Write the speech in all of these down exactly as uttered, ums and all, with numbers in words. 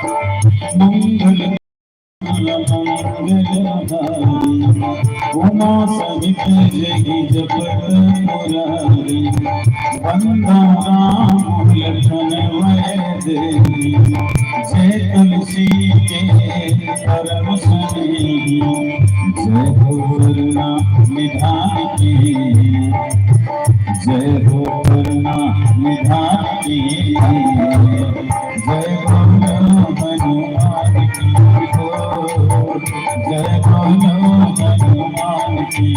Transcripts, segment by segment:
मंगल मंगलहारी, उमा सहित जय जपत मुरारी। वंदन राम लखन वै देही, जय तुलसी के परम स्नेही। जय हो करुणा निधान की, जय हो करुणा निधान की। जय बोलो हनुमान की हो, जय बोलो हनुमान की।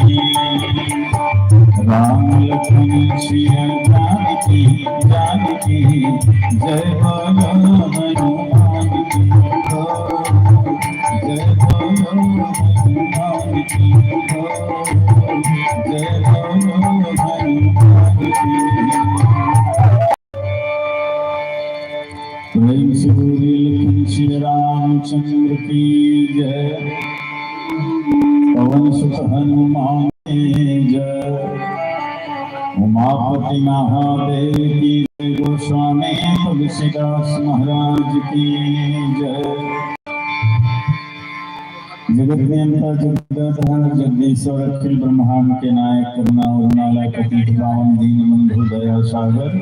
राम लखन सिया जानकी, जानकी। जय बोलो हनुमान की हो, जय बोलो हनुमान की हो, जय बोलो हनुमान की। प्रेम से बोलिए लखन श्री रामचंद्र की जय, पवन सुत हनुमान की जय, उमापति महादेव की जय, गोस्वामी तुलसीदास महाराज की जय। जगत नियंता जगदाधार जगदीश्वर अखिल ब्रह्मांड के नायक करुणा और माला पतित पावन दीन बंधु दया सागर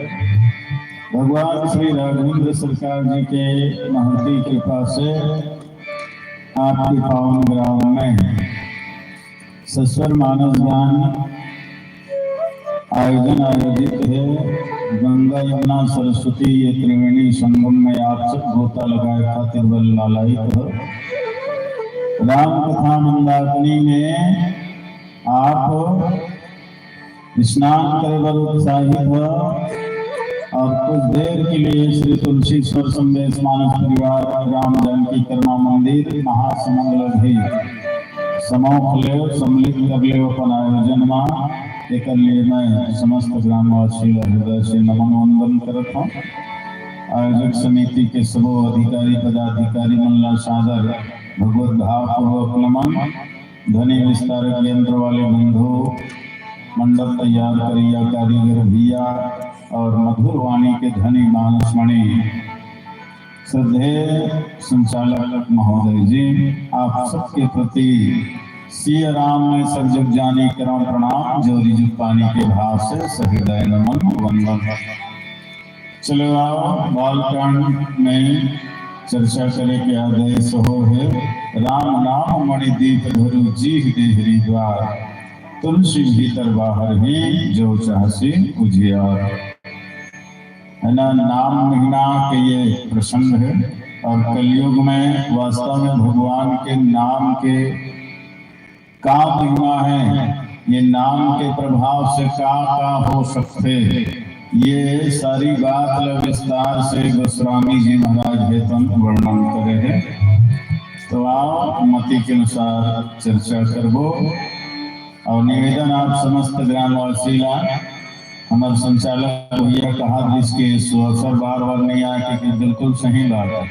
भगवान श्री राघवेंद्र सरकार जी के महती कृपा से आपके पावन ग्राम में सस्वर मानस गान आयोजन आयोजित है। गंगा यमुना सरस्वती ये त्रिवेणी संगम में आप सब गोता लगाए खातिर बल लालायित हो। राम कथा मंदाकिनी में आप स्नान करे बर उत्साहित हो और कुछ देर के लिए श्री तुलसीश्वर संदेश मानस परिवार राम जानकी कर्मा मंदिर महासमुंद ल भी समौख लेव, सम्मिलित कर लेव अपन आयोजन मा। एकर लिए मैं समस्त ग्रामवासी ला हृदय से नमन वंदन करत हूँ। आयोजक समिति के सबो अधिकारी पदाधिकारी मन ला सादर भगवत भाव पूर्वक नमन। ध्वनि विस्तारक यंत्र वाले बंधु, मंडप तैयार करिया कारीगर भैया और मधुर वाणी के धनी मानस मणि, श्रद्धेय संचालक महोदय जी, आप सबके प्रति सिया राम में सब जग जानी करम प्रणाम, जोरी जुग पानी के भाव से सहृदय नमन वंदन। चलो आओ, बालकांड में चर्चा करे के आदेश हो है। राम नाम मणि दीप धरु, जीह देहरी द्वार, तुलसी भीतर बाहर ही, जो चाहसी उजियार। है ना, नाम महिमा के ये प्रसंग है। और कलयुग में वास्तव में भगवान के नाम के का महिमा है, ये नाम के प्रभाव से का का हो सकथे, ये सारी बात ल विस्तार से गोस्वामी जी महाराज हे तन वर्णन करे हैं। तो आओ, मति के अनुसार चर्चा करबो। और निवेदन आप समस्त ग्रामवासी ला, हमर संचालक भैया कहा जिसके सुअवसर बार बार नहीं आए, क्योंकि बिल्कुल सही बात है,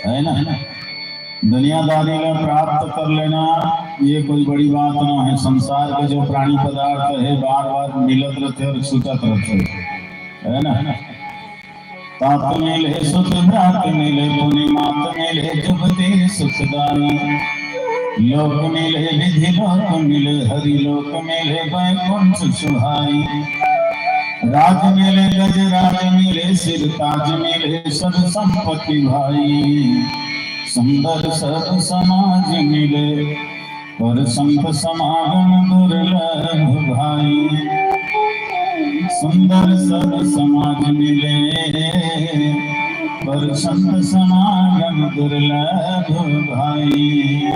है ना? दुनियादारी ला प्राप्त कर लेना ये कोई बड़ी बात ना है। संसार के जो प्राणी पदार्थ है, बार बार मिलत रहते और छूटत रहते, है ना? तात मिले सुत भ्रात मिले, पुनि मात मिले जुगति सुखदाई। लोक मिले विधि लोक मिले, हरि लोक मिले बैकुंठ सुहाई। राज मिले गज राज मिले, सिर ताज मिले सब संपत्ति भाई। सुंदर सब समाज मिले, पर संत समागम दुर्लभ भाई। सुंदर सब समाज मिले, पर संत समागम दुर्लभ भाई।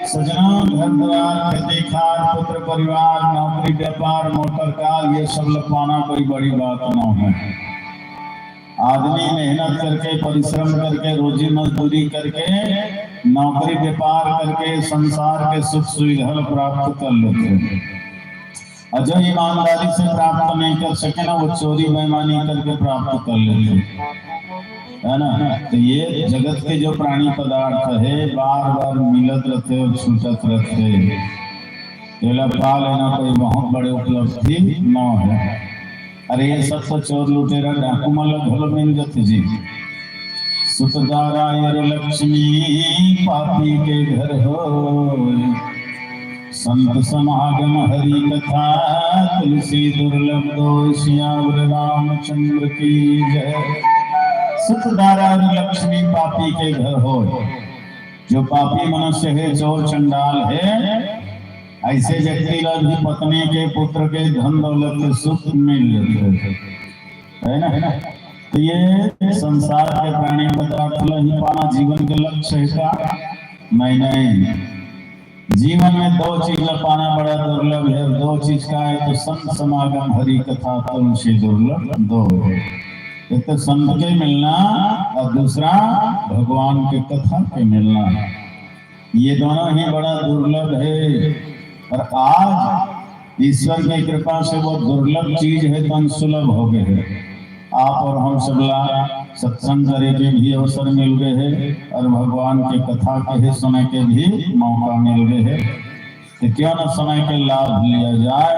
सजना, घर द्वार, खेती खार, पुत्र परिवार, नौकरी व्यापार, मोटर कार, ये सब ल पाना कोई बड़ी बात ना है। आदमी मेहनत करके, परिश्रम करके, रोजी मजदूरी करके, नौकरी व्यापार करके संसार के सुख सुविधा ल प्राप्त कर लेथे। और जो ईमानदारी से प्राप्त नहीं कर सके ना, वो चोरी बेईमानी करके प्राप्त कर लेथे, है ना? तो ये जगत के जो प्राणी पदार्थ है, बार बार मिलत रहते और छूटत रहते। एला पा लेना कोई बहुत बड़े उपलब्धि न है। अरे, ये सब तो चोर लुटेरा डाकू मन ल घलो मिल जथे जी। सुत दारा अर लक्ष्मी पापी के घर होय। संत समागम हरि कथा तुलसी दुर्लभ दोय। सियावर रामचंद्र की जय। सुत दारा अर लक्ष्मी पापी के घर होय। जो पापी मनुष्य हे, चोर चंडाल हे, ऐसे व्यक्ति ला भी पत्नी के, पुत्र के, धन दौलत के सुख मिल जाथे, है ना? तो ये संसार के प्राणी पदार्थ ला ही पाना जीवन के लक्ष्य हे का? नहीं, नहीं। जीवन में दो चीज ला पाना बड़ा दुर्लभ हे, अउ दो चीज का हे? तो संत समागम, हरि कथा, तुलसी दुर्लभ दोय हे। एक तो संत के मिलना अउ दूसरा भगवान के कथा के मिलना। ये दोनों ही बड़ा दुर्लभ हे, पर आज ईश्वर के कृपा से वो दुर्लभ चीज हे, तन सुलभ हो गे हे। आप अउ हम सबला सत्संग करे के भी अवसर मिल गे हे अउ भगवान के कथा कहे सुने के भी मौका मिल गे हे। तो क्यों न समय के लाभ लिया जाए।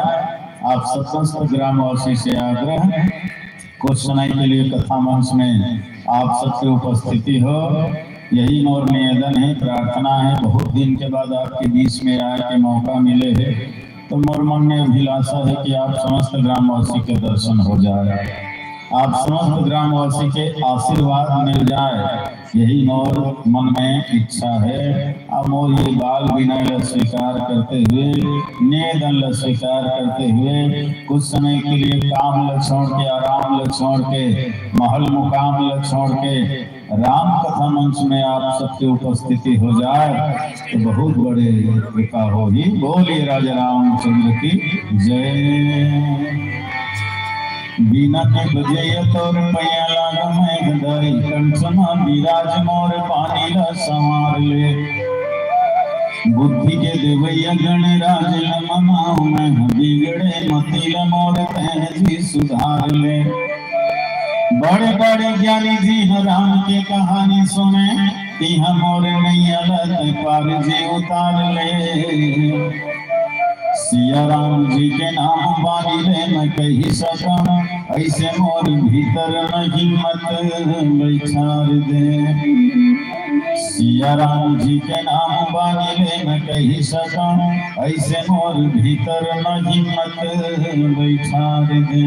आप समस्त ग्रामवासी से आग्रह, कुछ समय के लिए कथा मंच में आप सबके उपस्थिति हो, यही मोर निवेदन हे, प्रार्थना हे। बहुत दिन के बाद आपके बीच में आए के मौका मिले हे, तो मोर मन में अभिलाषा हे कि आप समस्त ग्रामवासी के दर्शन हो जाए, आप समस्त ग्रामवासी के आशीर्वाद मिल जाए, यही मोर मन में इच्छा हे। अब मोर ये बाल विनय ला स्वीकार करते हुए, निवेदन ला स्वीकार करते हुए, कुछ समय के लिए काम ला छोड़ के, आराम ला छोड़ के, महल मुकाम ला छोड़ के राम कथा मंच में आप सबकी उपस्थिति हो जाए, तो बहुत बड़े कृपा होही। बोलिए राजा रामचंद्र की जय। बीना के बजइया तोर पैया लाग मेघधारी, कंठ समा विराज मोर पानी ला संवार ले। बुद्धि के देवैया गणराज ल मनाऊं मैं, बिगड़े मति ल मोर तैं जी सुधार ले। बड़े बड़े ज्ञानी जी ह राम के कहानी सुने, तिहा मोर नैया ल तैं पार जी उतार ले। सिया राम जी के नाम बानी ले मैं कहि सकंव, ऐसे मोर भीतर म हिम्मत बैठार दे। सिया राम जी के नाम बानी ले मैं कहि सकंव, ऐसे मोर भीतर म हिम्मत बैठार दे।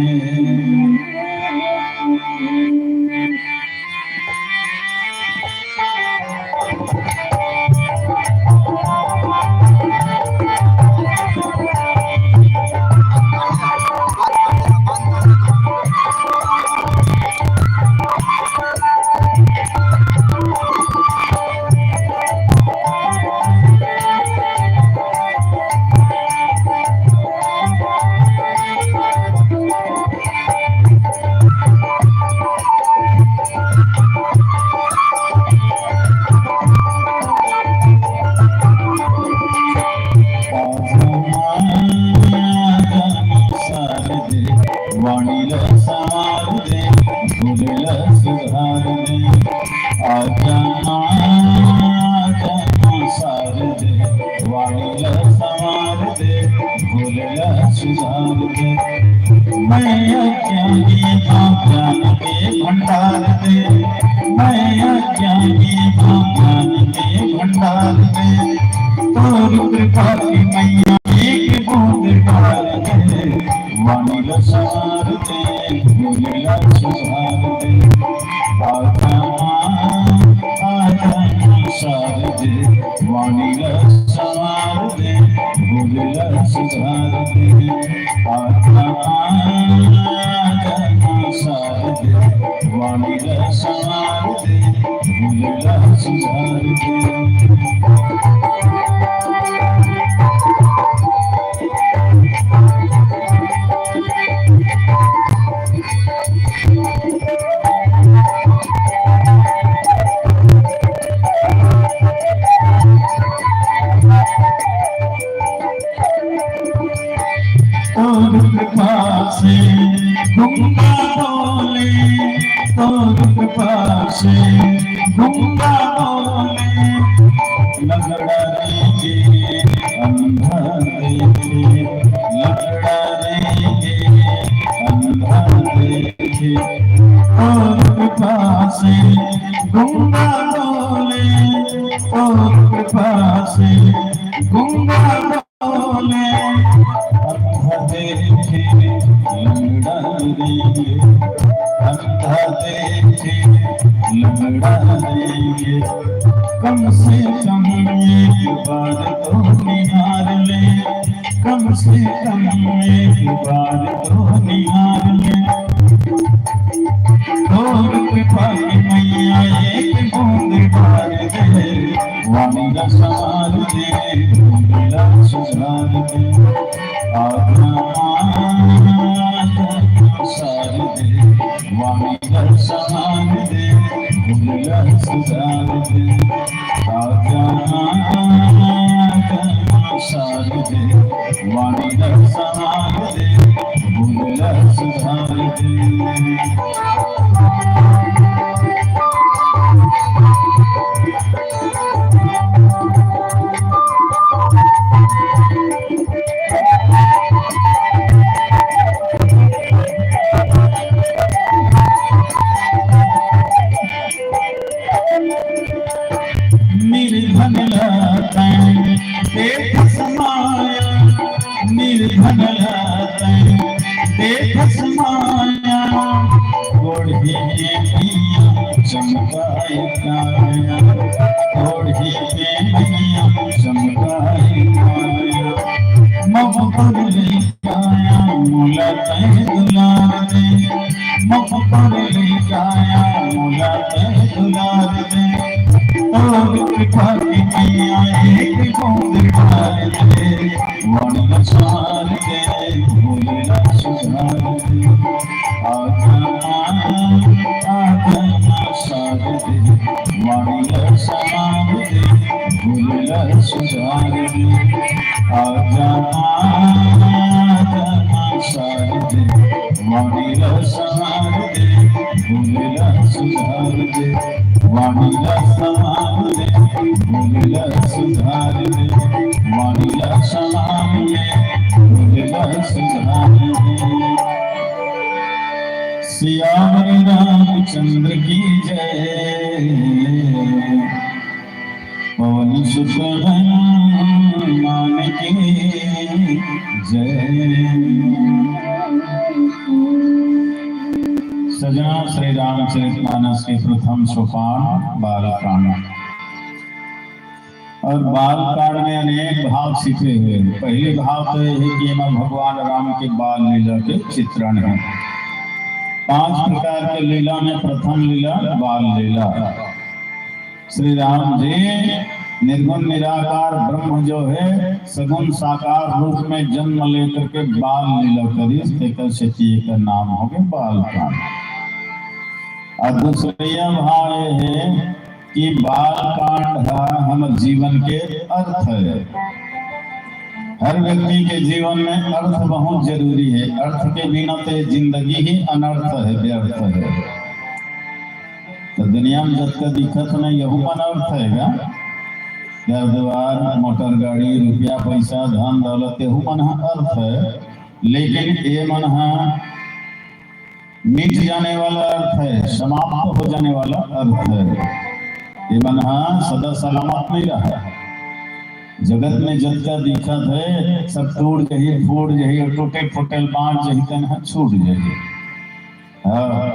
वाणी ल संवार दे, भूल ल सुधार दे। आजा माँ, आजा माँ शारदे, वाणी ल संवार दे, भूल ल सुधार दे। मैं अज्ञानी माँ ज्ञान के भंडार दे, मैं अज्ञानी माँ ज्ञान के भंडार दे। तोर कृपा की मैया एक बूंद डार दे, वाणी ल संवार दे, भूल ल सुधार दे। आजा माँ, आजा माँ शारदे, वाणी ल संवार दे, भूल ल सुधार दे। आजा माँ, आजा माँ शारदे, वाणी ल संवार दे, भूल ल सुधार दे। तोर कृपा से गूंगा बोले, तोर कृपा से गूंगा बोले। लंगड़ा देखे, अंधा देखे, लंगड़ा देखे, अंधा देखे। तोर कृपा से गूंगा से गूंगा बोले, अंधा देखे लंगड़ा रेंगे, अंधा देखे लंगड़ा रेंगे। कम से कम एक बार तो निहार ले, कम से कम एक बार तो निहार ले। तोर कृपा की मैया एक बूंद ढार दे, वाणी ला संवार दे, भूल ला सुधार दे। आत्मा, आत्मा सार दे, वाणी ला संवार दे, भूल ला सुधार दे। आत्मा, आत्मा सार दे, वाणी ला संवार दे, भूल ला सुधार दे। निर्धन ला तैं देथस माया, निर्धन ला तैं देथस माया, कोढ़ी के मैया चमकाए काया, कोढ़ी के मैया चमकाए काया। ममता काया मोला तैं दुलार दे, ममता काया मोला तैं दुलार दे। तोर कृपा की मैया एक बूंद ढार दे, वाणी ला संवार दे, भूल ला सुधार दे। आत्मा, आत्मा सार दे, वाणी ला संवार दे, भूल ला सुधार दे। आत्मा, आत्मा सार दे, वाणी ला संवार दे, भूल ला सुधार दे। वाणी ला संवार दे, भूल ला सुधार दे। वाणी ला संवार दे, भूल ला सुधार दे। सियावर रामचंद्र की जय। पवन सुत हनुमान की जय। सजना, श्री रामचरित मानस के प्रथम सोपान बालकांड। और बालकांड में अनेक भाव छिपे हुए हैं। पहले भाव तो ये है कि एमा भगवान राम के बाल लीला के चित्रण है। पांच प्रकार के लीला में प्रथम लीला बाल लीला। श्री राम जी निर्गुण निराकार ब्रह्म जो है, सगुण साकार रूप में जन्म लेकर के बाल लीला करिस, तेकर सेती एकर नाम हो गए बालकांड। और दूसरा भाव ये है कि बालकांड है हमर जीवन के अर्थ है। हर व्यक्ति के जीवन में अर्थ बहुत जरूरी है। अर्थ के बिना तो ये जिंदगी ही अनर्थ है, व्यर्थ है। तो दुनिया में जतका दिखत है ना, यहू मन अर्थ है का? घर द्वार, मोटर गाड़ी, रुपया पैसा, धन दौलत, यहू मन ह अर्थ है। लेकिन ये मन ह मिट जाने वाला अर्थ है, समाप्त हो जाने वाला अर्थ है। ये मन ह सदा सलामत नहीं रहा। जगत में जतका दिखत है, सब टूट जही, फूट जही, और टूटे फूटे बांट जही, तन ह छूट जही। हाँ,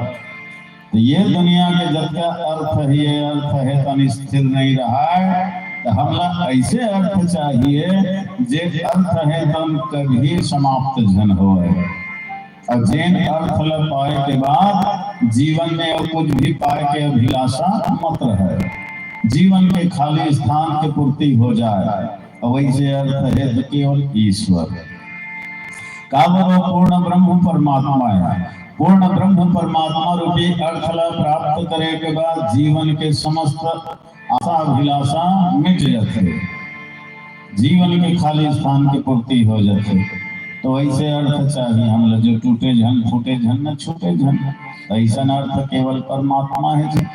तो ये दुनिया के जतका अर्थ है, ये अर्थ है, तन स्थिर नहीं रहा है। तो हमला ऐसे अर्थ चाहिए, जे अर्थ है, तन कभी समाप्त झन होए। और जेन अर्थ ल पाए के बाद जीवन में और कुछ भी पाए के अभिलाषा मत रहे, जीवन के खाली स्थान के पूर्ति हो जाए। और वैसे अर्थ है तो केवल ईश्वर। काबर वो पूर्ण ब्रह्म परमात्मा है। पूर्ण ब्रह्म परमात्मा रूपी अर्थ ला प्राप्त करे के बाद जीवन के समस्त आशा अभिलाषा मिट जाथे, जीवन के खाली स्थान के पूर्ति हो जाथे। तो ऐसे अर्थ चाहिए हमला, जो टूटे झन, फूटे झन, न छूटे झन। ऐसन अर्थ केवल परमात्मा है जी।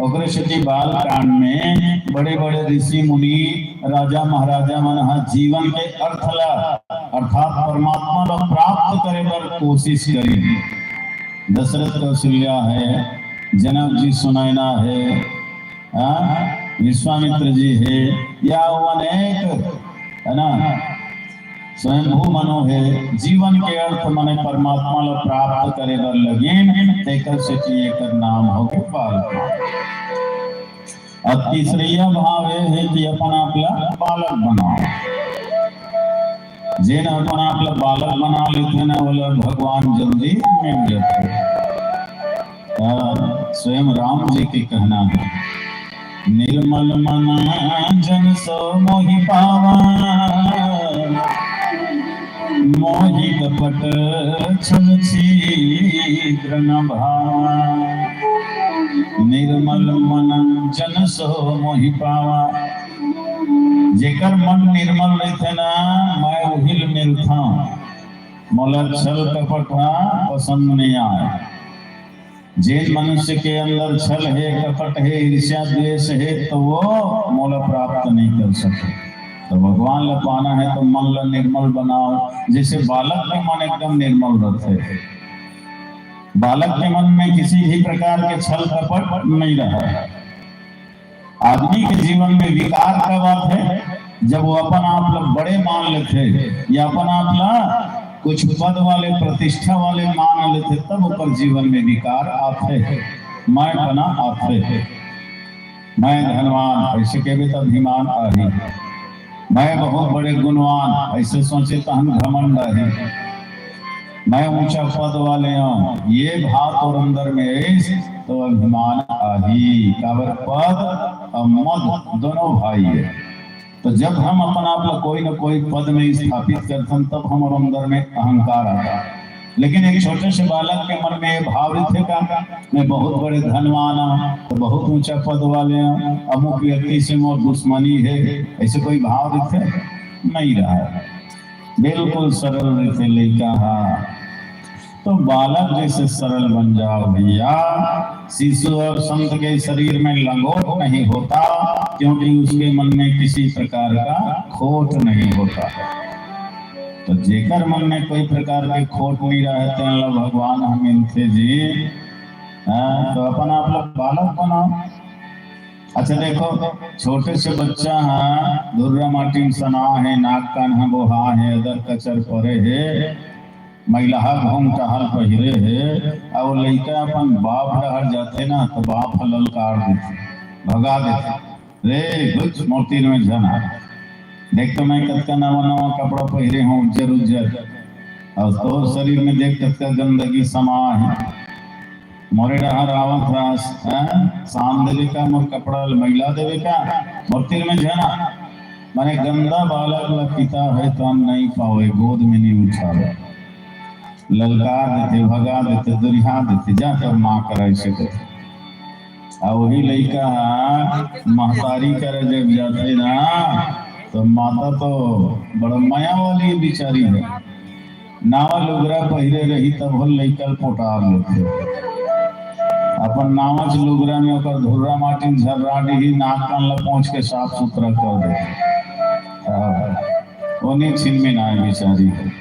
ओकरे सेती बाल कांड में बड़े-बड़े ऋषि मुनि, राजा महाराजा मन ह जीवन के अर्थ ला, अर्थात परमात्मा ला प्राप्त करे बर कोशिश करिन। दशरथ कौशल्या है, जनक जी सुनैना है, हाँ? विश्वामित्र जी हे, या वो अनेक, है ना, स्वयंभू मनु हे, जीवन के अर्थ माने परमात्मा ला प्राप्त करे बर लगिन, तेकर सेती एकर नाम होगे बालक। अब तीसरइया भाव ये हे कि अपन आप ला बालक बनाओ। जेन अपन आप ला बालक बना लेथे ना, ओला भगवान जल्दी मिल जाथे। आ, स्वयं राम जी के कहना हे, "निर्मल मन जन सो मोहि पावा, मोहि कपट छल छीद्र न भावा। निर्मल मन जन सो मोहि पावा।" जेकर मन निर्मल रहिथे ना, मैं उही ल मिलथंव। मोला छल कपट ह पसंद नइ आय। जेन मनुष्य के अंदर छल हे, कपट हे, ईर्ष्या, द्वेष हे, तो वो मोला प्राप्त नहीं कर सके। तो भगवान ला पाना हे तो मन ला निर्मल बनाओ, जैसे बालक के मन एकदम निर्मल रहिथे। बालक के मन में किसी भी प्रकार के छल कपट नहीं रहे। आदमी के जीवन में विकार कब आथे? जब वो अपन आप ला बड़े मान लेथे या अपन आप ला कुछ पद वाले, प्रतिष्ठा वाले मान लेथे, तब ओकर जीवन में विकार आथे, मैंपना आथे। मैं धनवान, ऐसे कहबे त अभिमान आही। मैं बहुत बड़े गुणवान, ऐसे सोचे तहन घमंड आही। मैं ऊंचा पद वाले हूँ, ये भाव तोर अंदर में आइस, तो अभिमान आही। काबर पद और मद दोनों भाई हे। तो जब हम अपन आप ला कोई न कोई पद में स्थापित करथन, तब हमर अंदर में अहंकार आता। लेकिन एक छोटे से बालक के मन में ये भाव रहिथे का, मैं बहुत बड़े धनवान हूँ, तो बहुत ऊंचा पद वाले हूँ, अमुक व्यक्ति से मोर दुश्मनी हे, ऐसे कोई भाव रहिथे? नहीं रहे। बिल्कुल सरल रहिथे लइका हा। तो बालक जैसे सरल बन जाओ भैया। शिशु और संत के शरीर में लंगोट नहीं होता, क्योंकि उसके मन में किसी प्रकार का खोट नहीं होता। तो जेकर मन में कोई प्रकार के खोट नहीं रहे, तेन ला भगवान ह मिलथे जी। हाँ, तो अपन आप ला बालक बनाओ। अच्छा देखो, छोटे से बच्चा ह धुर्रा माटी म सना हे, नाक कान ह बोहा हे, अदर कचर परे हे, मैलहा घूंघ टहल पहिरे हे, अउ लइका अपन बाप डहर जाथे ना, तो बाप ह ललकार देथे, भगा देथे, "रे, घुच, मोर तीर में झन आ।" देख तो मैं कतका नवा नवा कपड़ा पहिरे हूँ, उज्जर उज्जर, अउ तोर शरीर में देख कतका गंदगी समा हे। मोरे डहर आवत हस, हैं? सान देबे का, मोर कपड़ा ल मैला देबे का, मोर तीर में झन आ। माने गंदा बालक ला पिता है तो नहीं पावे, गोद में नहीं उठावे, ललकार देथे, भगा देथे, दुरिहा देथे, जा तोर माँ करा, ऐसे कथे। आ वही लइका ह महतारी करा जब जाथे ना, तो माता तो बड़ा मया वाली बिचारी है। नावा लुगरा पहिरे रही, तब हो लइका ल पोटार लेथे। अपन नावाच लुगरा में ओकर धुर्रा माटी झर्रा डीही, नाक कान ला पोंछ के साफ सुथरा कर देथे। हाँ, ओने छिन में ना बिचारी है।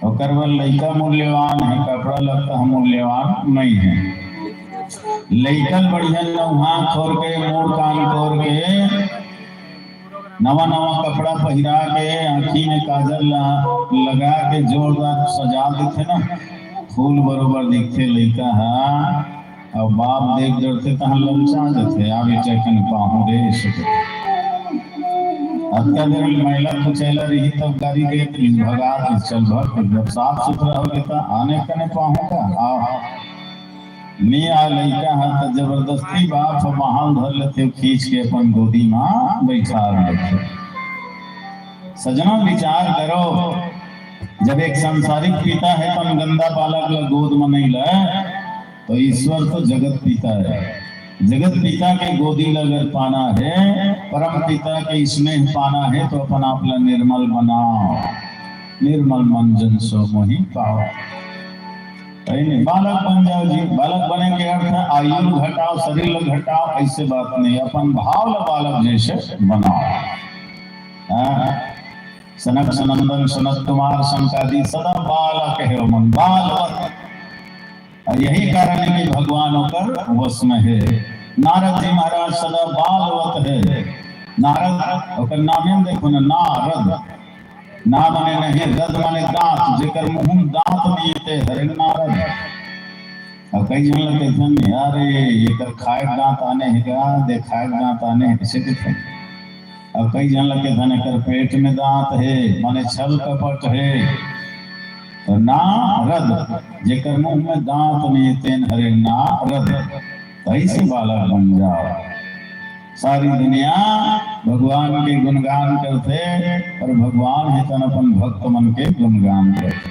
ओकर बर लइका मूल्यवान है, कपड़ा लत्ता मूल्यवान नहीं है। लइका ल बढ़िया नउहा खोर के, मूड़ कान खोर के, नवा नवा कपड़ा पहिरा के, आँखी में काजल ला लगा के जोरदार सजा देथे ना, फूल बरोबर दिखथे लइका ह। अउ बाप देख डरथे, तहाँ ललचा जथे, "आ बेटा कने पाहूँ रे," ऐसे कथे। अतका देर मैला कुचैला रही, तब गारी दे, "प्लीज भगा दे, चल भग, जब साफ सुथरा हो गया, आने कने पाहूँ का, आओ।" में आ लइका ह त जबरदस्ती बाप ह बाहर धर लेथे, खींच के अपन गोदी मा बैठा लेथे। सजनों, विचार करो, जब एक सांसारिक पिता है, तो हम गंदा बालक ला गोद में नहीं लाए, तो ईश्वर तो जगत पिता है। जगत पिता के गोदी ला अगर पाना है, परम पिता के स्नेह पाना है, तो अपन आप ला निर्मल बनाओ। निर्मल मन जन सो मोहि पाओ। है नहीं? बालक बन जाओ जी। बालक बने के अर्थ है आयु ल घटाओ, शरीर ल घटाओ, ऐसे बात नहीं। अपन भाव ला बालक जैसे बनाओ। हाँ? सनक सनंदन सनत कुमार संकादि सदा बालक है मन, बालवत। और यही कारण है कि भगवान ओकर वश में है। नारद जी महाराज सदा बालवत हे। नारद, ओकर नामे में देखो ना, नारद। ना माने नहीं, रद माने दांत, जेकर मुंह में दांत नहीं हे ते हरे नारद। अब कई झन ल कहिथन, "अरे, एकर खाए के दांत आने हे का? देखाए के दांत आने हे," कइसे कहिथन? अब कई झन ल कहिथन, "एकर पेट में दांत हे," माने छल कपट हे। तो नारद, जेकर मुंह में दांत नहीं हे, तेन हरे नारद। अइसे बालक बन जाव। सारी दुनिया भगवान के गुणगान करथे, अउ भगवान हे तेन अपन भक्त मन के गुणगान करथे।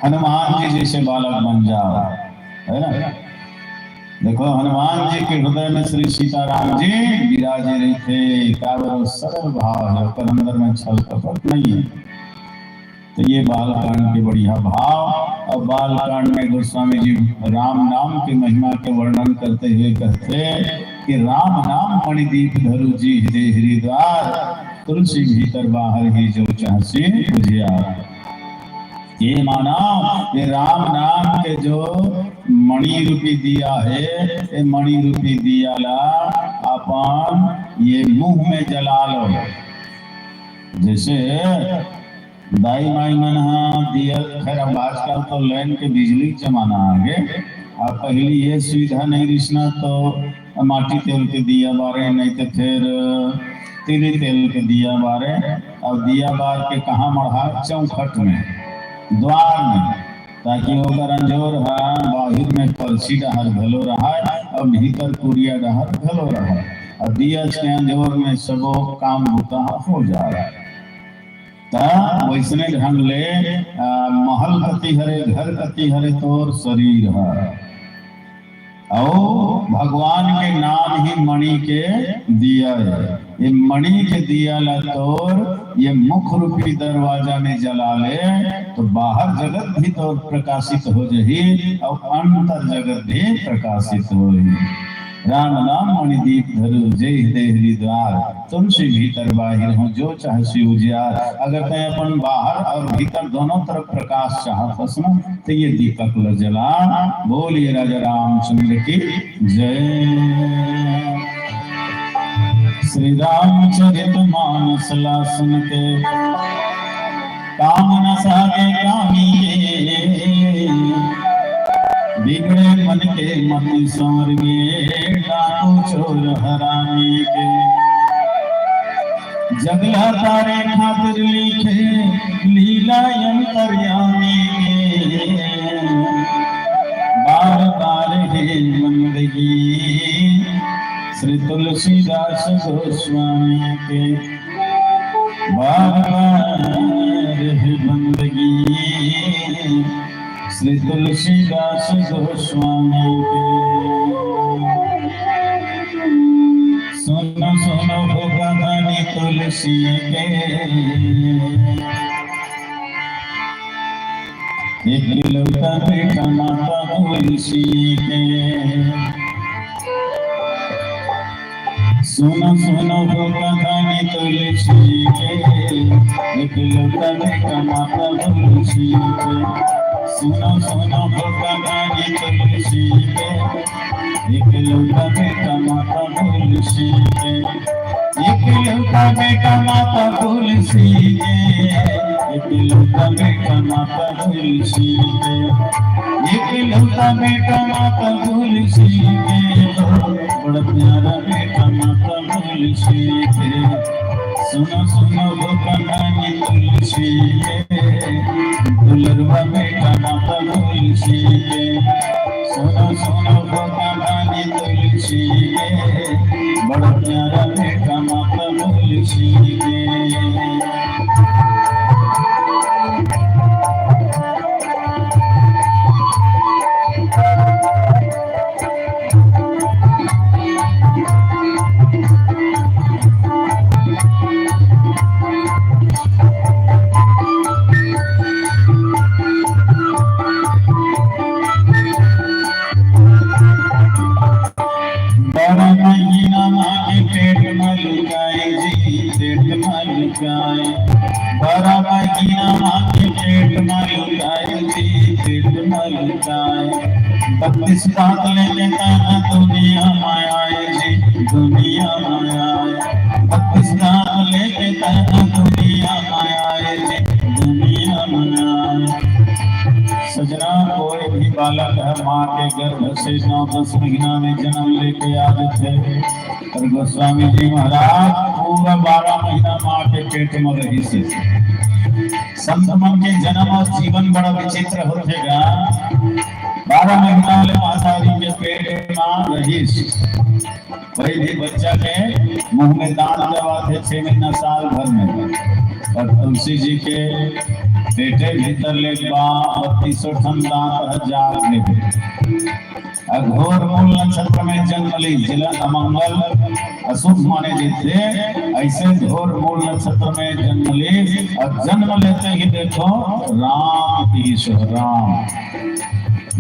हनुमान जी जइसे बालक बन जाव, हे ना? देखो, हनुमान जी के हृदय में श्री सीताराम जी विराजे रहिथे, काबर सरल भाव हे, ओकर अंदर में छल कपट नहीं हे। तो ये बालकांड के बढ़िया भाव। अउ बालकांड में गोस्वामी जी राम नाम के महिमा के वर्णन करते हुए कहथे कि "राम नाम मणिदीप धरु, जी देहि हृदि द्वार, तुलसी भीतर बाहर ही जो चाहसी उजियार।" ये मानव, ये राम नाम के जो मणि रूपी दिया हे, ये मणि रूपी दिया ला अपन ये मुंह में जला लो। जइसे दाई माई मन ह दिया, खैर, अब आजकल तो लाइन के बिजली के जमाना आ गे। अब पहिली ये सुविधा नहीं रिहिस ना, तो माटी तेल के दिया बारे, नहीं तो फिर तिली तेल के दिया बारे। अब दिया बार के कहाँ मढ़ा? चौखट में, द्वार में, ताकि ओकर अंजोर ह बाहिर में परछी डहर घलो रहय अउ भीतर कुरिया डहर घलो रहय, अउ दिया के अंजोर में सबो काम बूता ह हो जाय। त वइसने ढंग ले, आ, महल कति हरे, घर कति हरे तोर शरीर ह। अउ भगवान के नाम ही मणि के दिया हे। ये मणि के दिया ला तोर ये मुख रूपी दरवाजा में जला ले, तो बाहर जगत भी तोर प्रकाशित हो जही अउ अंतर जगत भी प्रकाशित होही। राम नाम मणि दीप धरु, जेहि देहि हृदि द्वार, तुलसी भीतर बाहिर हो, जो चाहसी उजियार। अगर तैं अपन बाहर अउ भीतर दोनों तरफ प्रकाश चाहत हस ना, तो ये दीपक ल जला। बोलिए राजा रामचंद्र की जय। श्री रामचरित मानस ला सुन के, कामना सागे कामी के, बिगड़े मन के मति संवर गे, डाकू चोर हरामी के। जगला तारे खातिर लिखे लीला अंतर्यामी के। बार बार हे बंदगी श्री तुलसीदास गोस्वामी के। बार बार हे बंदगी श्री तुलसीदास गोस्वामी के। सुनो सुनो हो कहानी तुलसी के, एक लौता बेटा माता तुलसी के। सुनो सुनो हो कहानी तुलसी के, एक लौता बेटा माता तुलसी के। सुनो सुनो हो कहानी तुलसी के, एक लौता बेटा माता तुलसी के। एक लौता बेटा माता तुलसी के, एक लौता बेटा माता तुलसी के, एक लौता बेटा माता तुलसी के। बड़ा प्यारा बेटा माता तुलसी के। सुनो सुनो हो कहानी तुलसी के, दुलरवा बेटा माता तुलसी के। सुनो सुनो हो कहानी तुलसी के, बड़ा प्यारा बेटा माता तुलसी के। बारह महीना माँ के पेट में लुकाए जी, पेट में लुकाए। बारह महीना माँ के पेट में लुकाए जी, पेट में लुकाए। बत्तीस दांत लेके ताना दुनिया माया दुनिया में आए। बत्तीस दांत लेके तैं दुनिया में आए जी, दुनिया में आए। सजना, कोई भी बालक ह माँ के गर्भ से नौ दस महीना में जन्म लेके आ जाथे। अउ गोस्वामी जी महाराज पूरा बारह महीना माँ के पेट में रहिस हे। संत मन के जन्म अउ जीवन बड़ा विचित्र होथे गा। बारह महीना ले महतारी के पेट में रहिस। कोई भी बच्चा के मुंह में दांत दबाथे छह महीना, साल भर में। अउ तुलसी जी के पेटे भीतर ले बा बत्तीसों ठन दांत ह जाग ले। अघोर मूल नक्षत्र में जन्म ली, जेला अमंगल अशुभ माने जाथे, अइसे घोर मूल नक्षत्र में जन्म ली। अउ जन्म लेते ही देखो राम की सो राम,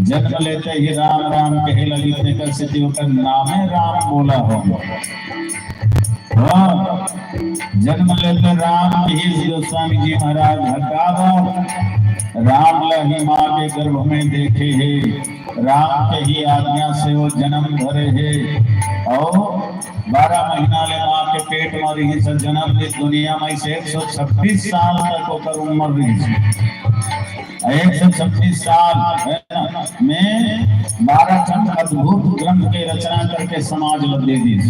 जन्म लेते ही राम राम कहे लगी, तेकर सेती ओकर नामे राम बोला हो। हाँ, जन्म लेते राम की गोस्वामी जी महाराज हकाबो, राम ला ही माँ के गर्भ में देखे हे, राम के ही आज्ञा से वो जन्म धरे हे। अउ बारह महीना ले माँ के पेट में रहिस, जन्म ले दुनिया में से एक सौ छब्बीस साल तक ओकर उम्र रहिस। एक सौ छब्बीस साल, है ना, में बारह ठन अद्भुत ग्रंथ के रचना करके समाज ला दे दिस।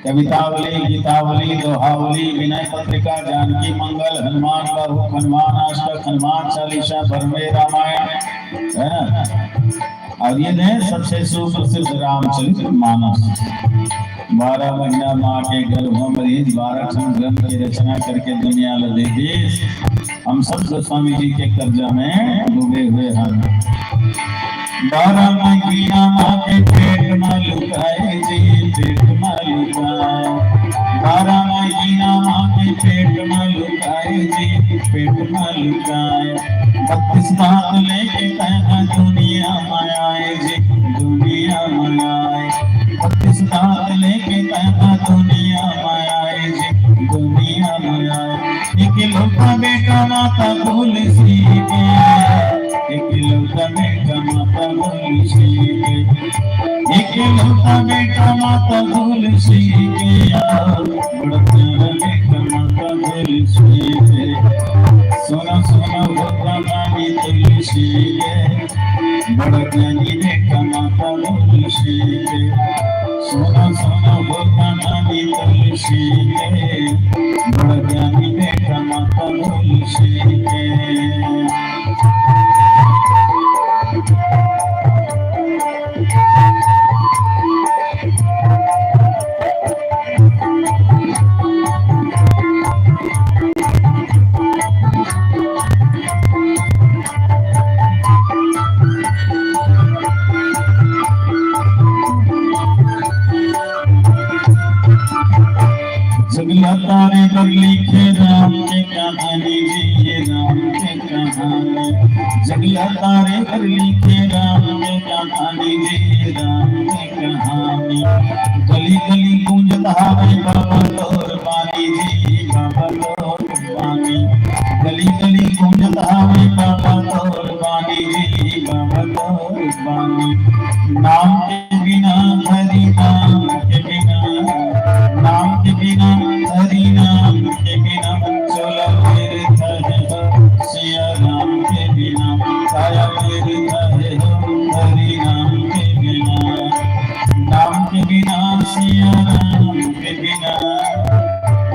कवितावली, गीतावली, दोहावली, विनय पत्रिका, जानकी मंगल, हनुमान बाहु, हनुमान अष्टक, हनुमान चालीसा, भरमे रामायण, है ना? अउ ये दे सबसे सुप्रसिद्ध रामचरित मानस। बारह महीना माँ के गर्भ में रहिस, बारह ठन ग्रंथ के रचना करके दुनिया ला दे दिस। हम सब गोस्वामी जी के कर्जा में डूबे हुए हैं। बारह महीना माँ के पेट में लुकाए जी, पेट में लुकाए। बारह महीना माँ के पेट में लुकाए जी, पेट में लुकाए। बत्तीस दांत लेके तैं दुनिया में आए जी, दुनिया में आए। बत्तीस दांत लेके तैं दुनिया में आए जी, दुनिया में आए। एक लौता बेटा माता तुलसी के, एक लौता बेटा माता तुलसी के, एक लौता बेटा माता तुलसी के, बड़ा प्यारा बेटा माता तुलसी के। सुनो सुनो भगवान तुलसी के, बड़ ज्ञानी बेटा माता तुलसी के। सुनो सुनो भगवान तुलसी के, बड़ ज्ञानी बेटा माता तुलसी के। जगला तारे बर लिखे राम के कहानी जी, राम के कहानी। जगला तारे बर लिखे राम के कहानी जी, राम के कहानी। गली गली गूंजत हावे बाबा तोर बानी जी, बाबा तोर बानी। गली गली गूंजत हावे बाबा तोर बानी जी, बाबा तोर बानी। नाम के बिना, हरि नाम के बिना, नाम के बिना, हरि नाम के बिना, चोला व्यर्थ है हो सिया राम के बिना, काया व्यर्थ है हो हरि नाम के बिना। नाम के बिना सिया राम के बिना,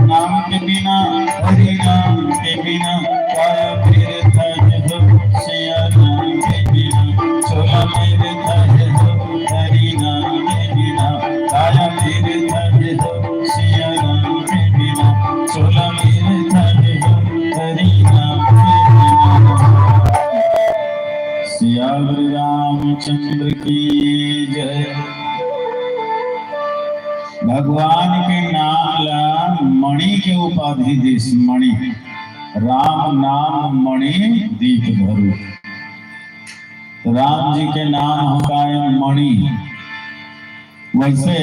नाम के बिना, हरि नाम के बिना, काया व्यर्थ है हो सिया राम के बिना, चोला व्यर्थ है हो हरि नाम के बिना, काया व्यर्थ है हो सिया राम के बिना, चोला व्यर्थ है हो हरि नाम के बिना। सियावर रामचंद्र की जय। भगवान के नाम ला मणि के उपाधि दिस, मणि। राम नाम मणि दीप धरू। तो राम जी के नाम हो काय मणि। वैसे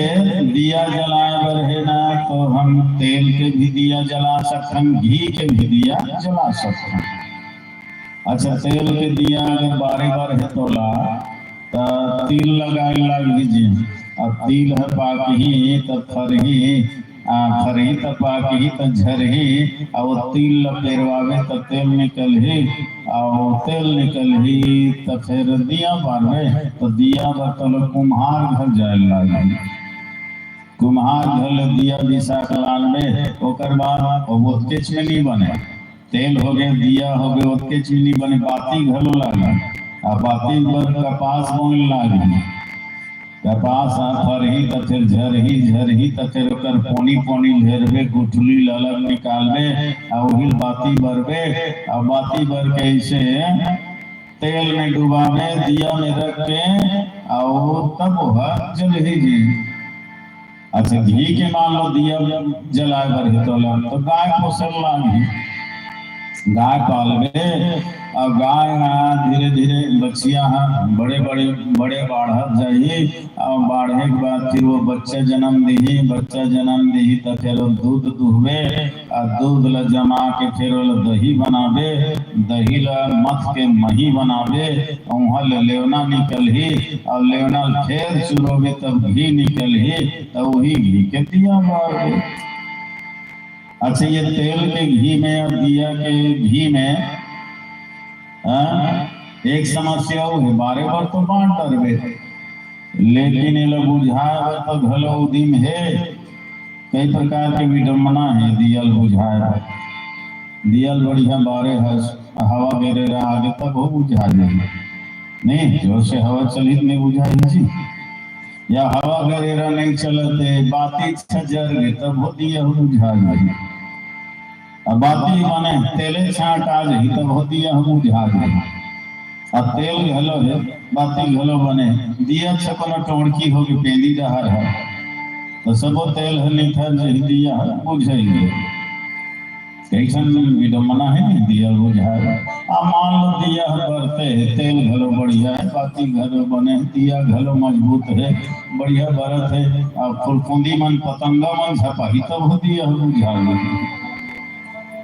दिया जलाए बर है ना, तो हम तेल के भी दिया जला सकथन, घी के भी दिया जला सकथन। अच्छा, तेल के दिया अगर बारे बर है तोला, त तिल लगाए लाग दीजिए। अब तिल ह पाकही त फरही, आ, फरही त पाकही त झरही, अउ तिल ल पेरवाबे त तेल निकलही, अउ तेल निकलही त फेर दिया बारबे, त दिया बर तोला कुम्हार घर जाए ल लागही। कुम्हार घर ले दिया बिसा के लानबे, ओकर बाद अब ओतकेच में नी बने, तेल होगे, दिया होगे, ओतकेच में नी बने, बाती घलो लागही। आ बाती बर कपास बोए लागही। कपास ह फरही त फेर झरही, झरही त फेर ओकर पोनी पोनी ल हेरबे, गुठली ल अलग निकालबे, आ उही ल बाती बरबे, आ बाती बर के अइसे तेल में डुबाबे, दिया में रख के, अउ तब ओह जलही जी। अच्छा, घी के मान लो दिया जलाए बर हे तोला, तो गाय पोसल लागही। गाय पालबे, अउ गाय ह धीरे-धीरे बछिया ह बड़े-बड़े, बड़े बाढ़त जाही, अउ बाढ़े के बाद फिर वो बच्चा जन्म दिही, बच्चा जन्म दिही त फिर वो दूध दुहबे, अउ दूध ल जमा के फिर ओला दही बनाबे, दही ल मथ के मही बनाबे, उहाँ ले लेवना निकलही, अउ लेवना ल फेर चुरोबे तब घी निकलही, त उही घी के दिया बारबे। अच्छा, ये तेल के घी में अउ दिया के घी में, हाँ, एक समस्या अउ हे, बारे बर तो बांट डरबे, लेकिन एला बुझाए बर तो घलो उदिम हे। कई प्रकार के विडम्बना हे दिया ल बुझाए बर। दिया ल बढ़िया बारे हस, हवा गेरेरा आगे तब हो बुझा जाही। नहीं, जोर से हवा चलही त नहीं बुझाही जी। या हवा गरेरा नहीं चलत हे, बाती छजर गे, तब हो दिया हो बुझा जाही। अब बाती माने तेले छांट आ जाही, तब हो दिया हो बुझा जाही। अब तेल घलो हे, बाती घलो बने, दिया छ कोनो टोंड़की होगे पेंदी डहर हे, तो सबो तेल ह निथर जाही, दिया ह बुझाही। कइसन विडम्बना हे, दिया बुझाए। आ मान लो दिया ह बरते हे, तेल घलो बढ़िया हे, बाती घलो बने हे, दिया घलो मजबूत हे, बढ़िया बरत हे, आ फुरफुंदी मन, पतंगा मन झपाही तब हो दिया ह बुझाए।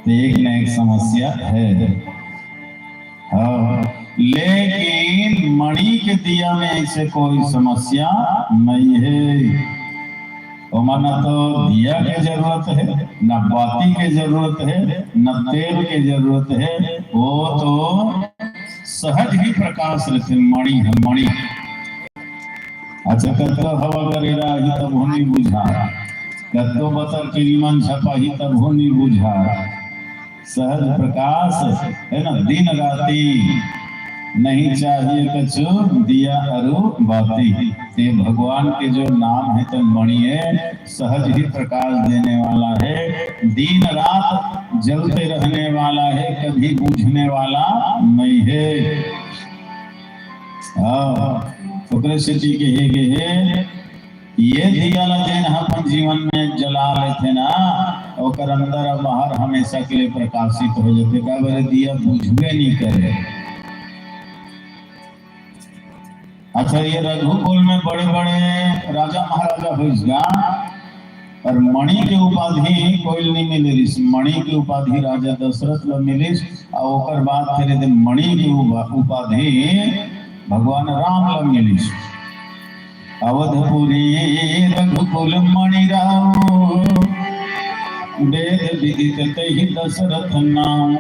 तो एक न एक समस्या हे। हाँ, लेकिन मणि के दिया में अइसे कोई समस्या नहीं हे। ओमा न तो दिया के जरूरत हे, न बाती के जरूरत हे, न तेल के जरूरत हे, वो तो सहज ही प्रकाश रहिथे, मणि हे, मणि। अच्छा, कतको हवा गरेरा आही तब हो नी बुझाय, कतको बतर के रिमन झपाही तब हो नी बुझाय। सहज प्रकाश हे ना, दिन राती नहीं चाहिए कछु दिया अरु बाती। ये भगवान के जो नाम हे तो मणि हे, सहज ही प्रकाश देने वाला हे, दिन रात जलते रहने वाला हे, कभी बुझने वाला नहीं हे। हाँ, ओकरे सेती कहे गे हे, ये दिया ला जेन ह अपन जीवन में जला लेथे ना, ओकर अंदर अउ बाहर हमेशा के लिए प्रकाशित हो जाथे। काबर दिया बुझबे नहीं करे। अच्छा, ये रघुकुल में बड़े-बड़े राजा महाराजा होइस गा, पर मणि के उपाधि कोई ल नहीं मिले रिहिस। मणि के उपाधि राजा दशरथ ल मिलिस, अउ ओकर बाद फिर एदे मणि के उपा-, उपाधि भगवान राम ल मिलिस। अवधपुरी रघुकुल मणि राव, वेद विदित तेहि दशरथ नाम।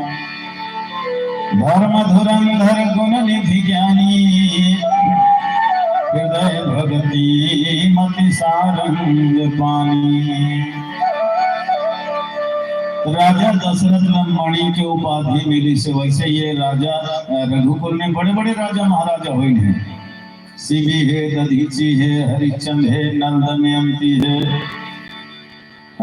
धर्म धुरंधर गुण निधि ज्ञानी, हृदय भगति मति सारंग पानी। राजा दशरथ ल मणि के उपाधि मिलिस हे, वैसे ये राजा, अ, रघुकुल में बड़े-बड़े राजा महाराजा होइन हे। शिबी हे, दधीचि हे, हरिश्चंद हे, नल दमयंती हे,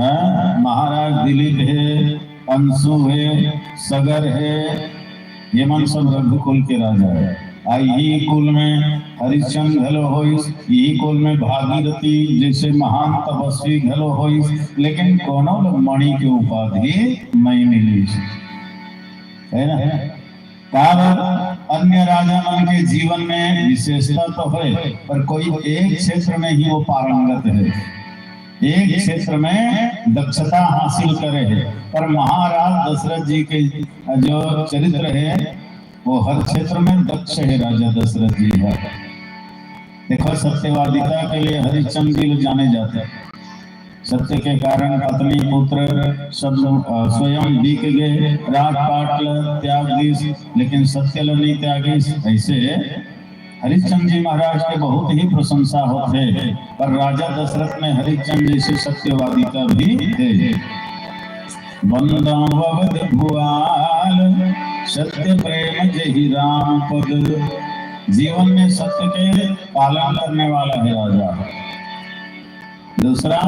हाँ, महाराज दिलीप हे, अंशु हे, सगर हे, ये मन सब रघुकुल के राजा हे। आ इही कुल में हरिश्चंद घलो होइस, इही कुल में भागीरथी जैसे महान तपस्वी घलो होइस, लेकिन कोनो ल मणि के उपाधि नहीं मिलिस, हे ना? काबर अन्य राजा मन के जीवन में विशेषता तो हे, पर कोई एक क्षेत्र में ही वो पारंगत हे, एक क्षेत्र में दक्षता हासिल करे हे। पर महाराज दशरथ जी के जो चरित्र हे, वो हर क्षेत्र में दक्ष हे राजा दशरथ जी हे। देखो, सत्यवादिता के लिए हरिश्चंद्र जी ल जाने जाथे। सत्य के कारण पत्नी पुत्र सब, अ, स्वयं बिक गे, राजपाट ल त्याग दिस, लेकिन सत्य ल नहीं त्यागिस। ऐसे हरिश्चंद्र जी महाराज के बहुत ही प्रशंसा होथे, पर राजा दशरथ में हरिश्चंद्र जैसे सत्यवादिता भी हे। वंदव अवध भुआल, सत्य प्रेम जहि राम पद। जीवन में सत्य के पालन करने वाला है राजा। दूसरा,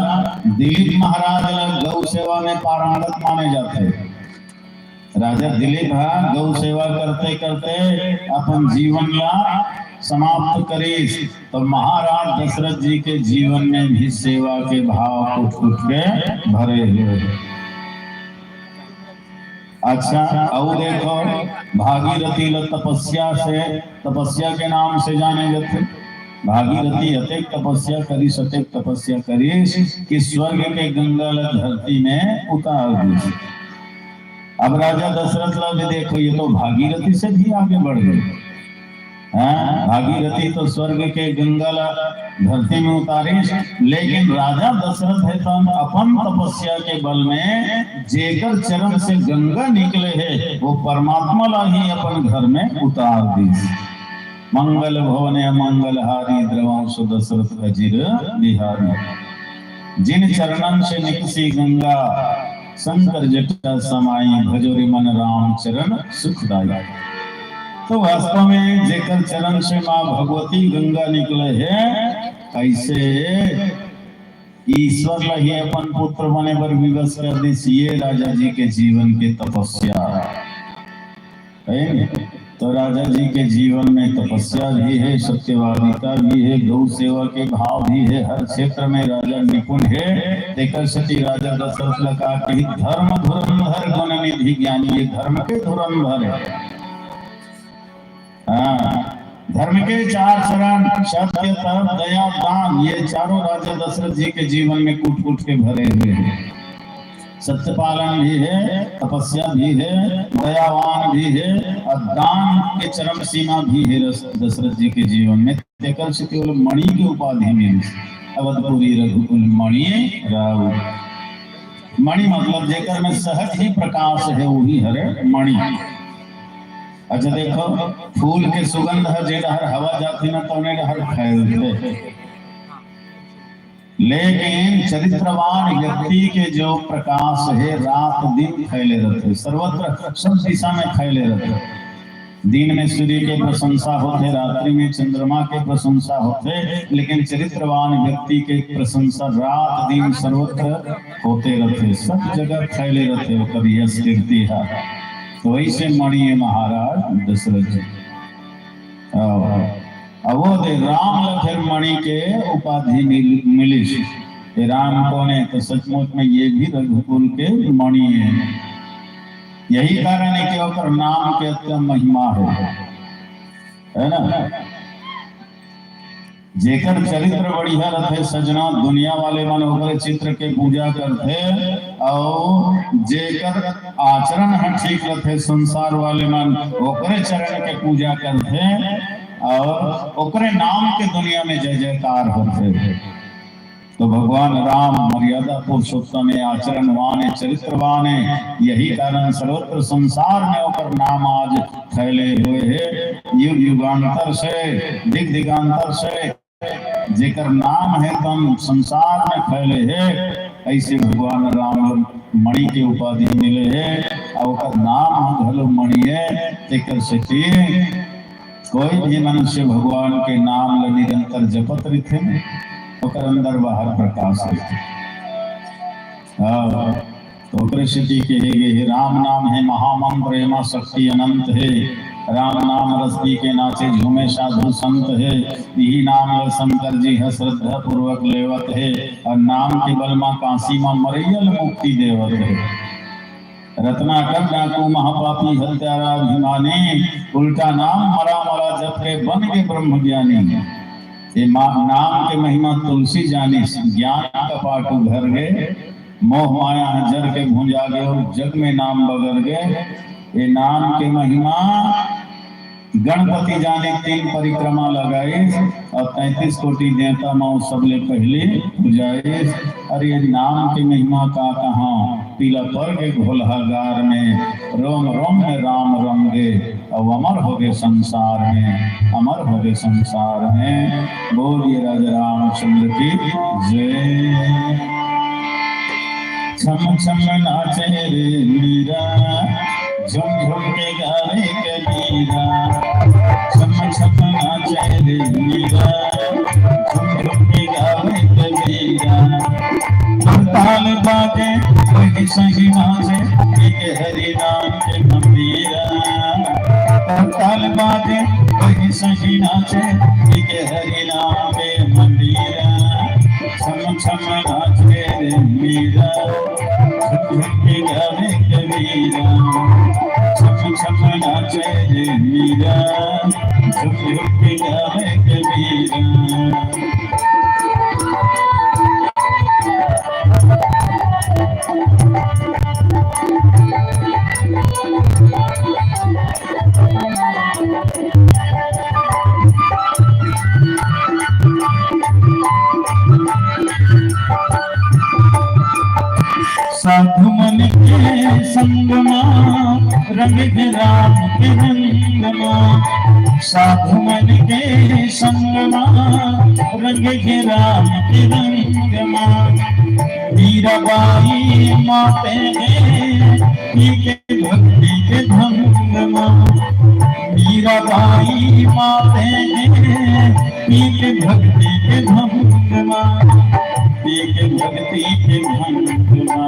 दिलीप महाराज ला गौ सेवा में पारंगत माने जाथे। राजा दिलीप हा गौ सेवा करते करते अपन जीवन ला समाप्त करिस, तो महाराज दशरथ जी के जीवन में भी सेवा के भाव कुट कुट के भरे हुए हैं। अच्छा, अउ देखो, भागीरथी ल तपस्या से, तपस्या के नाम से जाने जाथे। भागीरथी अतेक तपस्या करिस, अतेक तपस्या करिस कि स्वर्ग के गंगा ल धरती में उतार दिस। अब राजा दशरथ ला भी देखो, ये तो भागीरथी से भी आगे बढ़ गए। हाँ, भागीरथी तो स्वर्ग के गंगा ला धरती में उतारिस, लेकिन राजा दशरथ हे तन अपन तपस्या के बल में जेकर चरण से गंगा निकले हे, वो परमात्मा ला ही अपन घर में उतार दिस। मंगल भवन मंगलहारी, द्रवंश दशरथ अजिर बिहारी। जिन चरणन से निकसी गंगा, शंकर जटा समाई, भजो रे मन राम चरण सुखदाई। तो वास्तव में जेकर चरण से माँ भगवती गंगा निकले हे, ऐसे ईश्वर ल ही अपन पुत्र बने बर विवश कर दिस। ये राजा जी के जीवन के तपस्या है। तो राजा जी के जीवन में तपस्या भी है, सत्यवादिता भी है, गौ सेवा के भाव भी है, हर क्षेत्र में राजा निपुण है। तेकर सेती राजा दशरथ ल का कही, धर्म धुरंधर गुण निधि ज्ञानी, ये धर्म के धुरंधर है। हाँ, धर्म के चार चरण, सत्य, तप, दया, दान, ये चारों राजा दशरथ जी के जीवन में कूट कूट के भरे हुए हैं। सत्य पालन भी है, तपस्या भी है, दयावान भी है और दान के चरम सीमा भी है दश-, दशरथ जी के जीवन में। तेकर से केवल मणि के उपाधि मिली, अवधपुरी रघुकुल मणि राउ। मणि मतलब जेकर में सहज ही प्रकाश है, वही हरे मणि। अच्छा देखो, फूल के सुगंध ह जे डहर हवा जाथे ना, तौने डहर फैलथे। लेकिन चरित्रवान व्यक्ति के जो प्रकाश है, रात दिन फैले रहते, सर्वत्र सब दिशा में फैले रहते। दिन में सूर्य के प्रशंसा होथे, रात्रि में चंद्रमा के प्रशंसा होथे, लेकिन चरित्रवान व्यक्ति के प्रशंसा रात दिन सर्वत्र होते रहते, सब जगह फैले रहते, ओकर यश कीर्ति है। तो वैसे मणि है महाराज दशरथ जी। अब वो दे राम ल फेर मणि के उपाधि मिल-, मिलिस। ये राम कौन है? तो सचमुच में ये भी रघुकुल के मणि है। यही कारण है कि ओकर नाम के अत्यंत महिमा है, है ना? जेकर चरित्र बढ़िया रथे सजना, दुनिया वाले मन ओकरे चित्र के पूजा करथे, अउ जेकर आचरण ह ठीक रथे, संसार वाले मन ओकरे चरण के पूजा करथे, अउ ओकरे नाम के दुनिया में जय जयकार होथे। तो भगवान राम मर्यादा पुरुषोत्तम है, आचरणवान है, चरित्रवान है, यही कारण सर्वत्र संसार में ओकर नाम आज फैले हुए है। युग युगांतर से, दिग दिगांतर से जेकर नाम है तन संसार में फैले है, ऐसे भगवान राम मणि के उपाधि मिले है, और ओकर नाम ह घलो मणि है। तेकर सेती कोई भी मनुष्य भगवान के नाम ल निरंतर जपत रहिथे, ओकर अंदर बाहर प्रकाश रहिथे। हाँ, तो ओकरे सेती कहे गे हे, राम नाम है महामंत्र, एमा शक्ति अनंत है। राम नाम रस पी के नाचे झूमे साधु संत है। इही नाम ल शंकर जी ह श्रद्धा पूर्वक लेवत है, और नाम के बल मा काशी मा मरैया ल मुक्ति देवत है। रत्नाकर डाकू महापापी हत्यारा अभिमानी, उल्टा नाम मरा मरा जप के बन गे ब्रह्म ज्ञानी। ये मा-, नाम के महिमा तुलसी जानी, ज्ञान कपाट उघर गे, मोह माया ह जर के भुंजा गे, जग में नाम बगर गे। ये नाम के महिमा गणपति जाने तीन परिक्रमा लगाइस अउ तैंतीस कोटि देवता म सबले पहिली पूजाइस। अरे ये नाम के महिमा का कहां, पीला पड़ गे घोलहा गार में, रोम रोम में राम रंगे, अउ अमर होगे संसार में, अमर होगे संसार में। बोलिए राजा रामचंद्र की जय। छम छम नाचे रे मीरा, झुम झुम के गावे कबीरा। छम छम नाचे रे मीरा, झुम झुम के गावे कबीरा। करताल बाजे वही सही नाचे, एक हरि नाम के मंदिरा। करताल बाजे वही सही नाचे, एक हरि नाम के मंदिरा। छम छम नाचे रे मीरा, झुम झुम के गावे कबीरा। छम छम नाचे रे मीरा, झुम झुम के गावे कबीरा। साधु मन के संग मा, रंग हे राम के रंग मा। साधु मन के संग मा, रंग हे राम के रंग मा। मीराबाई माते हे पी के भक्ति के भंग मा। मीराबाई माते हे पी के भक्ति के भंग मा। पी के भक्ति के भंग मा।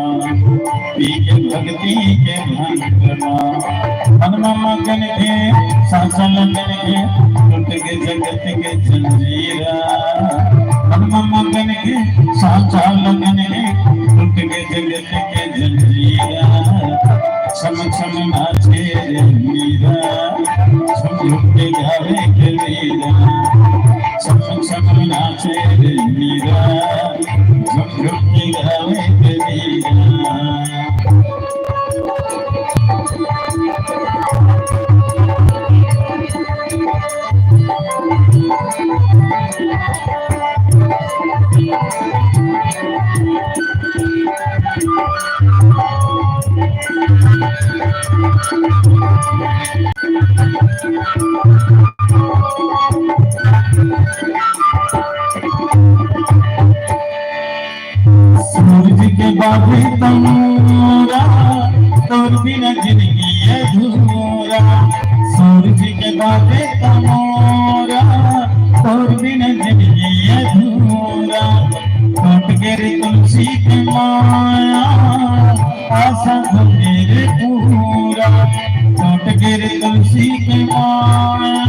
पी के भक्ति के भंग मा। मन मा मगन हे साचा लगन हे, टूट गे जगत के जंजीरा। मन मा मगन हे साचा लगन हे, टूट गे जगत के जंजीरा। छम छम नाचे रे मीरा, झुम झुम के गावे कबीरा। छम छम नाचे रे मीरा, झुम झुम के गावे कबीरा। सूरज के बाबे तमोरा, तोर बिना जिंदगी अधूरा। सूरज के बाबे तमोरा, तोर बिना जिंदगी अधूरा। टूट गे रे तुलसी के माया, आशा हो गे रे पूरा। टूट गे रे तुलसी के माया,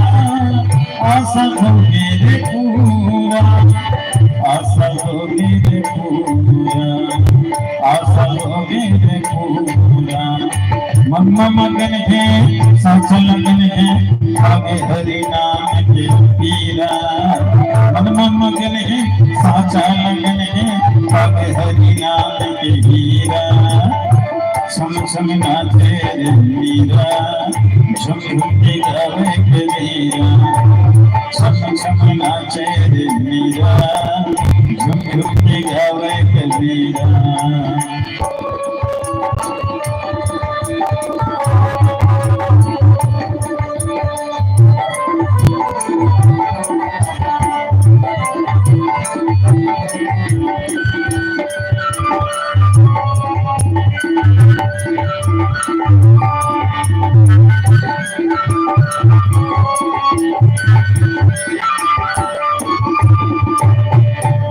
आशा हो गे रे पूरा। आशा हो गे रे पूरा, आशा हो गे रे पूरा। मन मा मगन हे, साचा लगन हे, पागे हरि नाम के पीरा। मन मा मगन हे, साचा लगन हे, पागे हरि नाम के पीरा। छम छम नाचे रे मीरा, झुम झुम के गावे कबीरा। छम छम नाचे रे मीरा, झुम झुम के गावे कबीरा।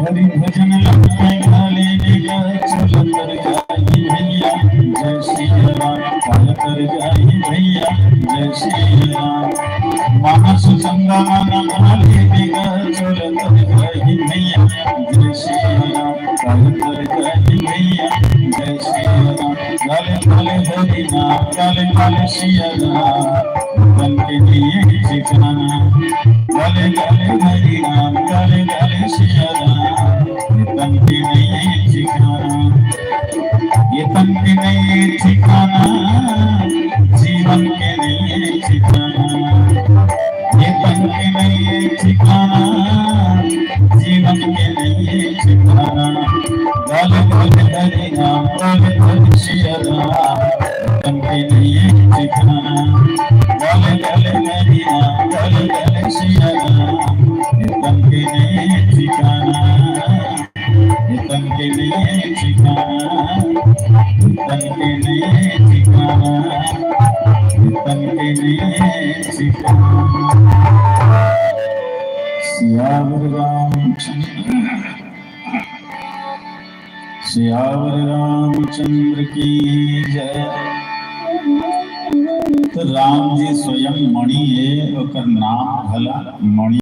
हरि भजन लगते गाले बेगा, चल कर जाही भैया, जय श्री राम। चल कर जाही भैया, जय श्री राम। मानस चंदा मन गाले बेगा, चल कर जाही भैया, जय श्री राम। चल कर जाही भैया, जय श्री राम। गाले गाले हरि नाम, गाले गाले सिया राम, तन के दिए ठिकाना। गाले गाले हरि नाम, गाले गाले सिया राम, ये तन के नहीं ठिकाना। ये तन के नहीं ठिकाना, जीवन के नहीं ठिकाना। हरि नाम, बोले बोले सिया राम, तन के नहीं है ठिकाना। बोले बोले हरि नाम, बोले बोले सिया राम, तन के नहीं है ठिकाना। तन के नहीं है ठिकाना, तन के नहीं है ठिकाना, तन के नहीं है ठिकाना। सियावर रामचंद्र, सियावर रामचंद्र की जय। तो राम जी स्वयं मणि है, ओकर नाम भला मणि।